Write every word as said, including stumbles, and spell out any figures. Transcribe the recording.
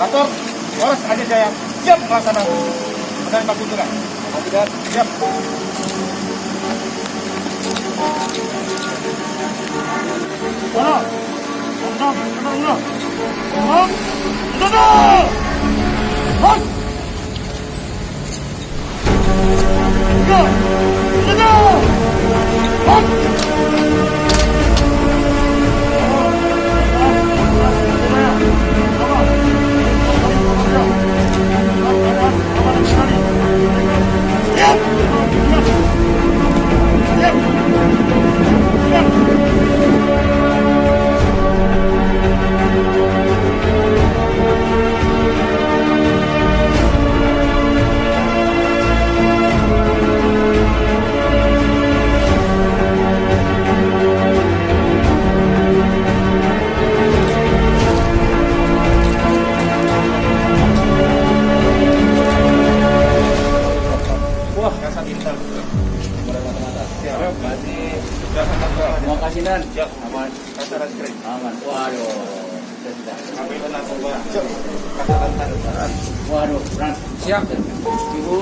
Atur, Polres Aja Jaya, siap melaksanakan. Benar, Pak Pimpinan. Siap. Sana. Sana, sana, sana. Sana. Sana. Hot. Wah, kasar intel. Terima kasih, Nan. Aman. Kasar es krim. Aman. Waduh. Sudah, sudah. Sampai kena coba. Kasar intel. Waduh, Nan. Siap. Ibu.